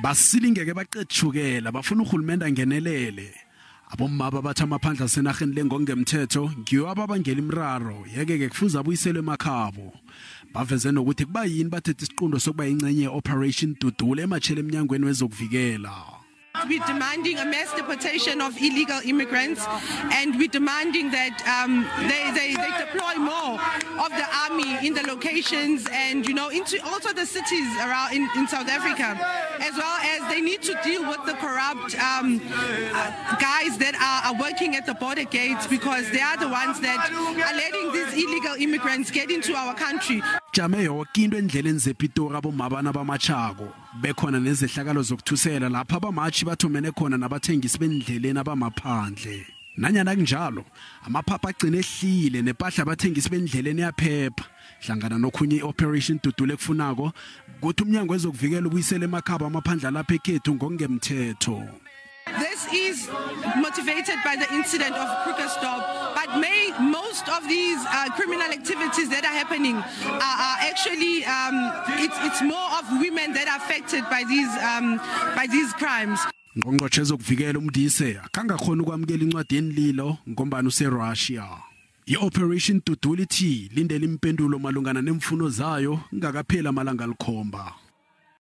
Basilingeke baqetjhukela, bafuna urhulumende angenelele. Abomma ababatha amaphandla asenarheni le ngokungemthetho ngiwo ababangela imiraro, yeke-ke kufuze abuyiselwe emakhabo. Baveze nokuthi kuba yini bathethe isiqundo sokuba yingcenye ye-Operation Dudula ematjhele emnyangweni wezokuvikela. We're demanding a mass deportation of illegal immigrants, and we're demanding that they deploy more of the army in the locations and into also the cities around in South Africa, as well as they need to deal with the corrupt guys that are working at the border gates, because they are the ones that are letting these illegal immigrants get into our country. Jame yoke into endleleni zePitori abomabana bamatjhako, bekhona nezehlakalo zokuthusela lapha abamatshi bathomene khona nabathengisi bendleleni abamaphandle. Nanyana kunjalo, amaphapha agcine ehlile nepahla abathengisi bendleleni yaphepha. Hlangana nokhunye, i-Operation Dudula ekufunako kuthi umnyango wezokuvikela ubuyisele emakhabo amaphandla lapha ekhethu ngokungemthetho. This is motivated by the incident of Krugersdorp, but most of these criminal activities that are happening are actually, it's more of women that are affected by these crimes. Ngqongqotjhe wezokuvikela uModise akhangakhona ukwamukela incwadi yenlilo ngombana useRussia. I-Operation Dudula ithi lindele impendulo malungana nemfuno zayo ngakapheli amalanga 7.